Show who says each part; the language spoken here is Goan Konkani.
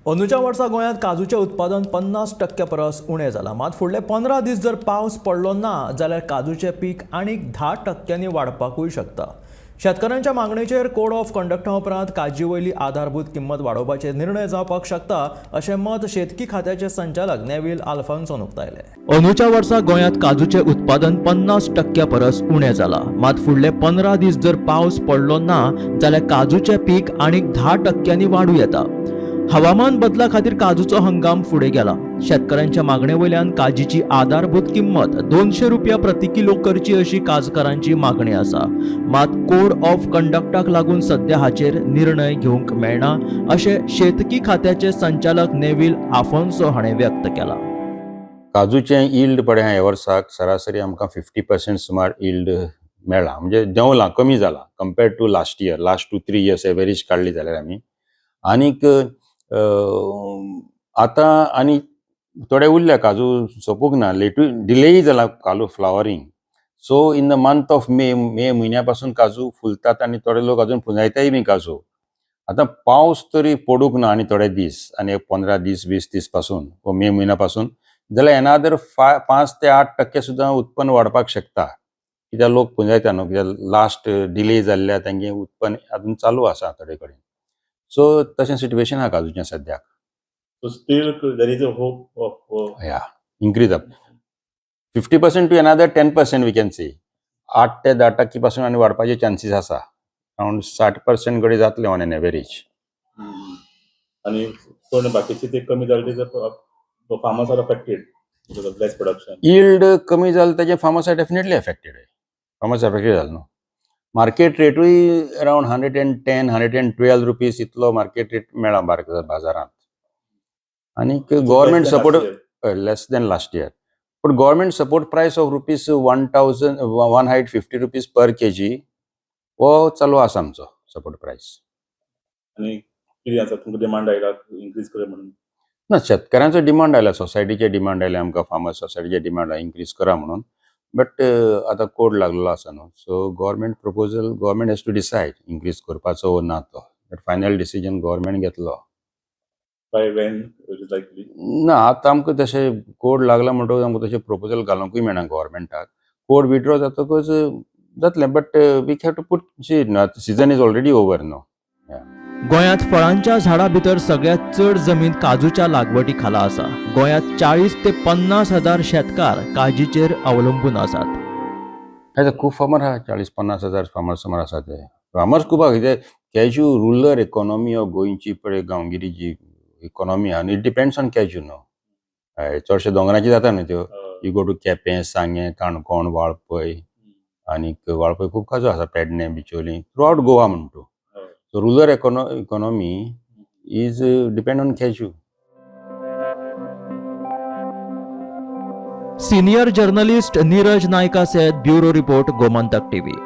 Speaker 1: अंदूच्या वर्सा गोंयांत काजूचें उत्पादन 50% परस उणें जालां. मात फुडले 15 दीस जर पावस पडलो ना जाल्यार काजूचें पीक आनीक 10% वाडपाकूय शकता. शेतकारांच्या मागणेचेर कोड ऑफ कंडक्टा उपरांत काजी वयली आधारभूत किंमत वाडोवपाचे निर्णय जावपाक शकता अशें मत शेतकी खात्याचे संचालक नेवील आल्फान्सोन उक्तायलें. अंदूच्या वर्सा गोंयांत काजूचें उत्पादन 50% परस उणें जालां. मात फुडले 15 दीस जर पावस पडलो ना जाल्यार काजूचें पीक आनीक 10% वाडूं येता. हवामान बदला खातीर काजूचो हंगाम फुडें गेला. शेतकऱ्यांच्या मागणे वयल्यान काजीची आधारभूत किंमत 200 रुपया प्रति किलो करची अशी काजकारांची मागणी आसा. मात कोड ऑफ कंडक्टाक लागून सध्या हाचेर निर्णय घेवंक मेळना अशें शेतकी खात्याचे संचालक नेवील आफोन्सो हाणें व्यक्त केला.
Speaker 2: काजूचें यील्ड पळय ह्या वर्साक सरासरी आमकां 50% सुमार यील्ड मेळ्ळा, म्हणजे देंवलां, कमी जाला compared to last year. Last 2-3 years average काडली जाल्यार आमी. आनीक आतां आनी थोडे उरल्या काजू सोंपूंक ना, लेटूय डिलेय जाला काजू flowering. So in the month of May, मे म्हयन्या पासून काजू फुलतात आनी थोडे लोक अजून पुंजायताय बी काजू. आतां पावस तरी पडूंक ना आनी थोडे दीस, आनी एक 15 दीस 20 दीस पासून वो मे म्हयन्या पासून जाल्यार एनादर 5 ते 8% सुद्दां उत्पन्न वाडपाक शकता. कित्याक लोक पुंजायता न्हू, कित्याक लास्ट डिले जाल्ल्या तेंगे उत्पन्न अजून चालू आसा थोडे कडेन. सो तशें सिट्युएशन आहा काजूचें सद्याक.
Speaker 3: So still there is a hope of
Speaker 2: yeah increase up 50% to another 10% we can see. 8 ते 10% पासून आनी वाडपाचे चान्सीस आसा. अरावंड 60% कडेन जातले ऑन एन एवरेज.
Speaker 3: आणि पण बाकीचे ते कमी जाले ते farmers are affected because of less production.
Speaker 2: Yield कमी जालें तेजें farmers are definitely affected. Farmers affected जाले न्हू. मार्केट रेटूय अरावंड 110 112 रुपीज इतलो मार्केट रेट मेळ्ळा बाजारांत. आनीक government support less than last year, but government support price of rupees 1150 rupees per kg हो चालू आसा आमचो सपोर्ट प्रायस.
Speaker 3: आणि कितें आसा तुमकां डिमांड आयला इन्क्रीज कर म्हणून?
Speaker 2: ना, शेतकऱ्यांचो डिमांड आयला, सोसायटीचे डिमांड आयले आमकां, फार्मर सोसायटीचे डिमांड आयला इन्क्रीज करा म्हणून. बट आतां कोड लागलेलो आसा न्हू, so government proposal, government has to decide increase करपाचो वो ना तो. बट फायनल डिसिजन गव्हर्मेंट घेतलो.
Speaker 3: By when it is likely?
Speaker 2: ना, आतां आमकां तशें कोड लागला म्हणटकूच आमकां तशें प्रपोजल घालुंकूय मेळना गव्हर्मेंटाक. कोड विड्रॉ जातकच जातलें, but we have to put, see, season is already over न्हू.
Speaker 1: गोंयांत फळांच्या झाडां भितर सगळ्यांत चड जमीन काजूच्या लागवडी खाला आसा. गोंयांत 40 ते 50 हजार शेतकार काजीचेर अवलंबून आसात.
Speaker 2: आतां खूब फार्मर आहा, 40-50 हजार फार्मर सुमार आसा ते. फार्मर्स खूब आहा, कित्याक कॅज्यू रुरल इकॉनॉमी ऑफ गोंयची पळय गांवगिरी जी इकॉनॉमी आहा, it depends on cashew न्हू. हय, चडशे दोंगराचेर जाता न्हू त्यो. You go to Quepem, Sanguem, Canacona, Valpoi, आनीक वाळपय खूब काजू आसा, पेडणे, बिचोली, थ्रू आवट गोवा म्हण तूं. So rural economy is depend on cashew.
Speaker 1: Senior journalist Neeraj नायका सयत ब्युरो रिपोर्ट, गोमंतक टीव्ही.